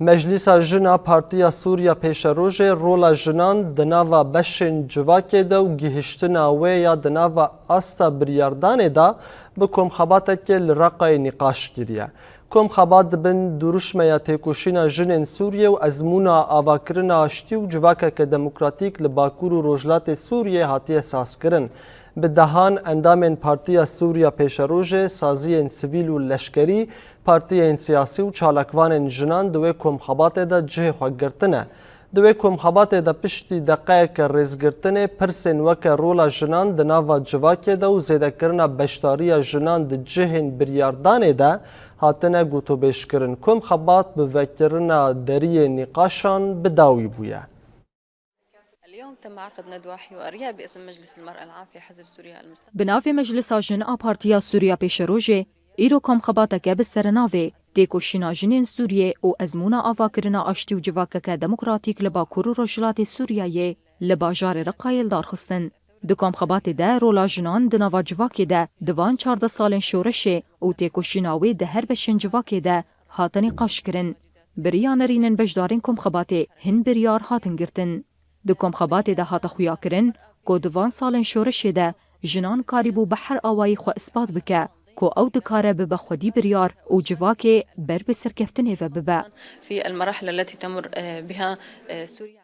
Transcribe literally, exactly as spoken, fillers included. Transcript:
Meclîsa Jin a Partiya Sûriya Pêşerojê rola jinan di nava beşên civakê de û gihiştina wê ya di nava asta biryardanê de bi komxebateke li Reqayê nîqaş kiriye. Komxebat di bin duruşmeya têkoşîna jinên Sûriyê û ezmûna avakirina aştî û civakeke demokratîk li Bakur û Rojhilatê Sûriyê hatiye sazkirin. Bi dehan endamên Partiya Sûriya Pêşerojê, saziyên sivîl û leşkerî, partiyên siyasî û çalakvanên jinan di wê komxebatê de cihê xwe girtine. Di wê komxebatê de piştî deqeyeke rêzgirtinê pirsên weke rola jinan di nava civakê de û zêdekirina beşdariya jinan di cihên biryardanê de hatine gotûbêjkirin. Komxebat bi vekirina deriyê nîqaşan bi dawî bûye. اليوم تم عقد ندوة حوارية باسم مجلس المرأة العام في حزب سوريا المستقل. Bi navê Meclisa Jin a Partiya Sûriya Pêşerojê, îro komxebateke bi sernavê Têkoşîna Jinên Sûriyê û Ezmûna Avakirina Aştî û Civakeke Demokratîk li Bakur û Rojhilatê Sûriyeyê li bajarê Reqayê li dar xistin. Di komxebatê de rola jinan di nava civakê de di van çardeh salên şoreşê û têkoşîna wê di her beşên civakê de hate nîqaşkirin. Bi riya nerînin beşdarên komxebatê hin biryar hatin girtin. Di komxebatê de hate xuyakirin ku di van salên şoreşê de jinan karîbû bi her awayî xwe ispat bike ku ew dikare bibe xwedî biryar û civakê ber bi serkeftinê ve bibe. في المراحل التي تمر، آه، بها، آه، سوريا.